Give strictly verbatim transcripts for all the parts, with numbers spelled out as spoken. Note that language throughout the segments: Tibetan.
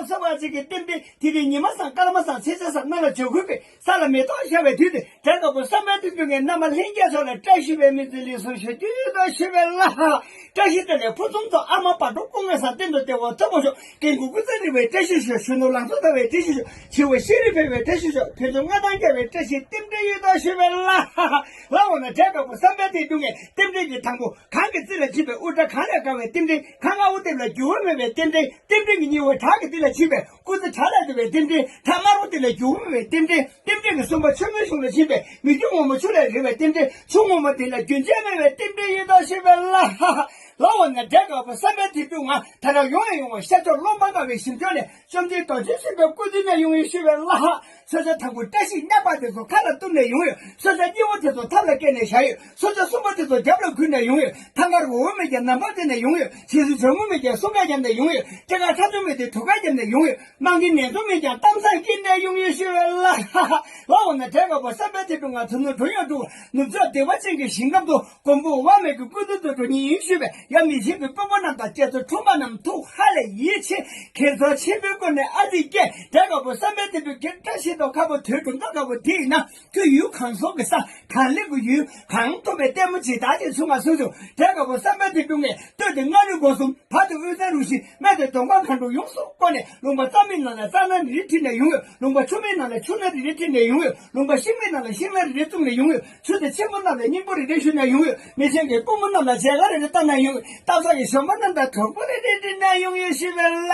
ཚོ་བ་ཅིག་གི་རྟེན་འབྲེལ་དེ་རིང་ཉི་མ་བཟང་སྐར་མ་བཟང་ཚེས་བཟང་གནམ་ལ་བྱ་འགུལ་བས་ས་ལ་མེ་ཏོག་ཤར་བའི་དུས་དེ། དེ་དགའ་པོ་བསམ་པའི་དུས་སྟོན་ངས་རྣམ་པ་ལྷན་རྒྱས་ཚོ་ལ་བཀྲ་ཤིས་པའི་སྨོན་ཚིག་ལེགས་སོ་ཞུ་རྒྱུ་ཡོད་དོ་ཞུ་བའི་ལ། བཀྲ་ཤིས་བདེ་ལེགས་ཕུན་སུམ་ཚོགས། ཨ་མ་བག་དྲོ་སྐུ་ངལ་སང་སྟེང་དུ་བདེ་བ་ཐོབ་པོ་ཤོག་རྒན་རྒོན་སྐུ་ཚེ་རིང་བའི་བཀྲ་ཤིས་ཤོག་གཞོན་ནུ་ལང་ཚོ་དར་བའི་བཀྲ་ཤིས་ཤོག་བྱིས་པ་ཤེས་རིག་འཕེལ་བའི་བཀྲ་ཤིས་ཤོག་དུས་ཚོད་མངའ་ཐང་རྒྱས་པའི་བཀྲ་ཤིས་རྟེན་འབྲེལ་ཡོད་དོ་ཞུ་བའི་ལ། ལ་འོ་ན་དེ་དགའ་པོ་བསམ་པའི་དུས་སྟོན་ངས་རྟེན་འབྲེལ་གྱི་དང་པོ། གང་གི་རྩིས་ལ་བྱིན་པའི་དབུ་སྐྲ་གང་ལས་དགའ་བའི་རྟེན་འབྲེལ། གང་ལ་དབུ་རྟེན་ལ་འགྱུར་བ་མེད་པའི་རྟེན་འབྲེལ། རྟེན་འབྲེལ་གྱི་སྙིང་བོ་བྲག་གི་རྩེ་ལ་བྱིན་པའི་སྐུ་ཚེ་བྲག་ལས་འདས་པའི་རྟེན་འབྲེལ། ཐ་དམར་པོ་དེ་ལ་འགྱུར་བ་མེད་པའི་རྟེན་འབྲེལ། རྟེན་འབྲེལ་གྱི་གསུམ་པ་ཆུ་སྨན་གཞུང་ལ་བྱིན་པའི་མི་རྒྱུ་ངོ་མ་ཆུ་ལས་རིང་བའི་རྟེན་འབྲེལ། ཆུ་ངོ་མ་དེ་ལ་རྒྱུན་ཆད་མེད་པའི་རྟེན་འབྲེལ་ཡིན་དོ་ཞེས་པའི་ལ། ལ་འོ་ན་དེ་དགའ་པོ་བསམ་པའི་དུས་སྟོན་ང་ད་རང་ཡོང་ཡང་ཡོང་བ་ཤར་ཕྱོགས་ཀློང་པ་དཀར་བའི་ཞིང་ཁམས་ནས། བཅོམ་ལྡན་རྡོ་རྗེ་སེམས་དཔའི་སྐུ་མདུན་ནས་ཡོང་ཡིན་ཞུས་པའི་ལྷ། ཚོད་ཚོད་དང་པོ་བཀྲ་ཤིས་སྙན་པ་དེ་ཚོ་ཁ་ལ་གཏུམ་ནས་ཡོང་ཡོད། ཚོད་ཚོད་གཉིས་པོ་དེ་ཚོ་ཐབ་ལ་བཀལ་ནས་བཞག་ཡོད། ཚོད་ཚོད་གསུམ་པོ་དེ་ཚོ་རྒྱབ་ལ་འཁུར་ནས་ཡོང་ཡོད། ཐང་དཀར་འོ་མེད་ཀྱང་ནམ་ཕར་དེ་ནས་ཡོང་ཡོད། ཞེ་སུ་བྱ་མུ་མེད་ཀྱང་སུ་འགས་རྒྱབ་ནས་ཡོང་ཡོད། སྐྱེ་རྒ་ཁྲག་འཐུང་མེད་དེ་དུག་ཁ་རྒྱབ་ནས་ཡོང་ཡོད། རྨང་གི་ནད་གདོན་མེད་ཀྱང་གཏམ་བཟང་སྐྱིད་ནས་ཡོང་ཡོད་ཞུས་པའི་ལྷ། ལ་འོ་ན་དེ་དགའ་པོ་བསམ་པའི་དུས་སྟོན་ང་ཚོ་ནུབ་འགྲོ་ཡང་འགྲོ། ནུབ་ཕྱོགས་བདེ་བ་ཅན་གྱི་ཞིང་ཁམས་སུ། མགོན་པོ་དབང་མེད་ཀྱི་སྐུ་མདུན་དུ་འགྲོ་ཉིན་ཡིན་ཞུས་པས། ཡབ་མི་ཆེན་གྱི་སྤུན་པོ་རྣམས་དང་བཅས་ཚོ་འཁྲུངས་པ་རྣམས་ཐུགས་ཧ་ལས་ཡིད་ཆེས། ཁྱེད་ཚོ་ཆེན་པོའི་སྐུ་ནས་ཨ་ཙི་སྐྱེས། དེ་དགའ་པོ་བསམ་པའི་དུས་སྟོན་གྱི་བཀྲ་ཤིས་དང་ཁ་པོ་དུས་སྒྲུང་དང་དགའ་པོ་དེ་ཡིན་ན། ཁྱོད་ཡུལ་གང་སོང་གི་ས་གང་ལེགས་ཀྱི་ཡུལ་གང་ཐུབ་པའི་ལྟད་མོ་ཇི་ལྟར་ཅིག་བྱུང་བ་གསུངས་སོང་། དེ་དགའ་པོ་བསམ་པའི་དུས་སྟོན་ངས་སྟོད་དེ་མངའ་རིས་སྒོ་གསུམ། བར་དུ་དབུས་གཙང་རུ་བཞི། སྨད་དེ་མདོ་ཁམས་མཁའ་འགྲོ་ཡོངས་སུ་བསྐོར་ནས། ལུང་པ་རྩྭ་མིག་ནང་ལ་རྩྭ་སྣ་རེ་རེ་ཁྲིད་ནས་ཡོང་ཡོད། ལུང་པ་ཆུ་མིག་ནང་ལ་ཆུ་སྣ་རེ་རེ་ཁྲིད་ནས་ཡོང་ཡོད། ལུང་པ་ཤིང་མིག་ནང་ལ་ཤིང་སྣ་རེ་རེ་བཙུགས་ནས་ཡོང་ཡོད། ཆུ་དང་ཆེན་པོ་རྣམས་ལ་སྙིང་པོ་རེ་རེ་བཤུས་ནས་ཡོང་ཡོད། མི་ཆེན་གྱི་སྐུ་མོ་རྣམས་ལ་མཇལ་ཁ་རེ་རེ་བཏང་ནས་ཡོང་ཡོད། སྟག་ཚང་གི་གཞོན་པ་རྣམས་དང་གྲོགས་པོ་རེ་རེ་བསྒྲིགས་ནས་ཡོང་ཡོད་ཞུས་པའི་ལ།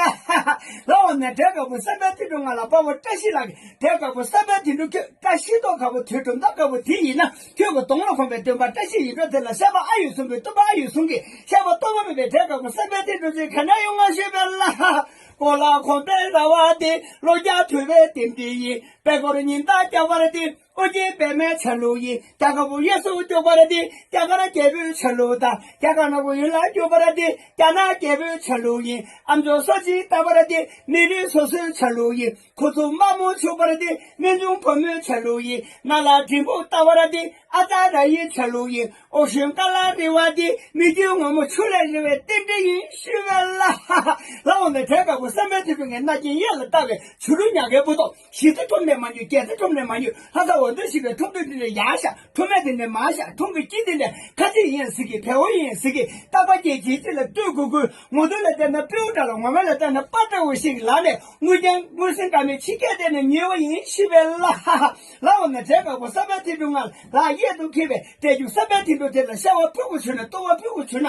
ལ་འོ་ན་དེ་དགའ་པོ་བསམ་པའི་དུས་སྟོན་ང་ལ་དཔའ་བོ་བཀྲ་ཤིས་ལགས་ཀྱིས། དེ་དགའ་པོ་བསམ་པའི་དུས་སྟོན་ཁྱོད་བཀྲ་ཤིས་དང་དགའ་པོ་དུས་སྒྲུང་དང་དགའ་པོ་དེ་ཡིན་ན། ཁྱོད་ཀྱི་གདོང་ལ་གོམས་པའི་སྟོན་པ་བཀྲ་ཤིས་ཡིད་འཕྲོག་དེ་ལ་བཤད་པ་ཨ་ཡོད་གསུང་གི། བཏུབ་པ་ཨ་ཡོད་གསུང་གི། བཤད་པ་སྟོང་པ་མེད་པའི་དེ་དགའ་པོ་བསམ་པའི་དུས་སྟོན་ཅིག་ག་ནས་ཡོང་ང་ཞུས་པའི་ལ། ཀོ་ལ་གོམ་པའི་ར་བ་དེ་ལོ་བརྒྱ་ཐུབ་པའི་རྟེན་འབྲེལ་ཡིན། པད་སྐོར་ཉི་ཟླ་རྒྱག་པར་དེ། ཨོ་རྒྱན་པདྨའི་ཆ་ལུགས་ཡིན། རྒྱ་དཀར་པོ་གཡས་སུ་རྒྱུག་པར་དེ། རྒྱ་གར་རྒྱལ་པོའི་ཆ་ལུགས་དང་། རྒྱ་གར་ནག་པོ་གཡོན་ལ་རྒྱུག་པར་དེ། རྒྱ་ནག་རྒྱལ་པོའི་ཆ་ལུགས་ཡིན། ཨམ་ཅོག་སོ་གཅིག་བཏགས་པར་དེ། མི་རིགས་སོ་སོའི་ཆ་ལུགས་ཡིན། ཁུ་ཚུར་དམར་མོ་འཁྱུག་པར་དེ། སྨན་ཆུང་བུ་མོའི་ཆ་ལུགས་ཡིན། ན་ལ་འབྲས་བུ་བཏགས་པར་དེ། ཨ་ཙ་ར་ཡི་ཆ་ལུགས་ཡིན། ཨོ་ཤོན་ཀ་ལ་རི་བ་དེ། མི་རྒྱུ་ངོ་མ་ཆུ་ལས་རིང་བའི་རྟེན་འབྲེལ་ཡིན་ཞུས་པའི་ལ། ལ་འོ་ན་དེ་དགའ་པོ་བསམ་པའི་དུས་སྟོན་ངས་རྣ་རྒྱན་གཡས་ལ་བཏགས་པའི་བྱུ་རུ་ཉག་གའི་སྤུ་མདོག་ཞི་ཚེ་ཁྲོམ་ནས་མ་ཉོས། རྒྱལ་ཚེ་ཁྲོམ་ནས་མ་ཉོས། ལྷ་ས་འོ་འདོད་ཞིག་པའི་ཁྲོམ་དུ་འདི་ནས་ཡར་བཞག་ཁྲོམ་མེད་དེ་ནས་མར་བཞག་ཁྲོམ་གྱི་དཀྱིལ་དེ་ནས་ཁ་ཆེ་ཡིན་ཟེར་གི། བལ་བོ་ཡིན་ཟེར་གི། རྟག་པ་རྒྱལ་གྱི་རྩེ་ལ་སྟོད་གུ་གུ། ངོ་དུ་ལ་བལྟས་ན་སྤྲེའུ་འདྲ་ལ། ངོ་མ་ལ་བལྟས་ན་སྤ་འདྲ་བོ་ཞིག་ལ་ནས། དངུལ་རྐྱང་དངུལ་སེང་དཀར་མོའི་ཕྱི་སྐད་དེ་ནས་ཉོས་པ་ཡིན་ཞུས་པའི་ལ། ལ་འོ་ན་དེ་དགའ་པོ་བསམ་པའི་དུས་སྟོན་ང་ལ་གཡས་སུ་འཁེལ་བའི་དེ་རྒྱུ་བསམ་པའི་དུས་སྟོན་དེ་ལ་ཤ་བ་ཕུ་གུ་བྱུང་ན། ལྟོ་བ་ཕུ་གུ་བྱུང་ན།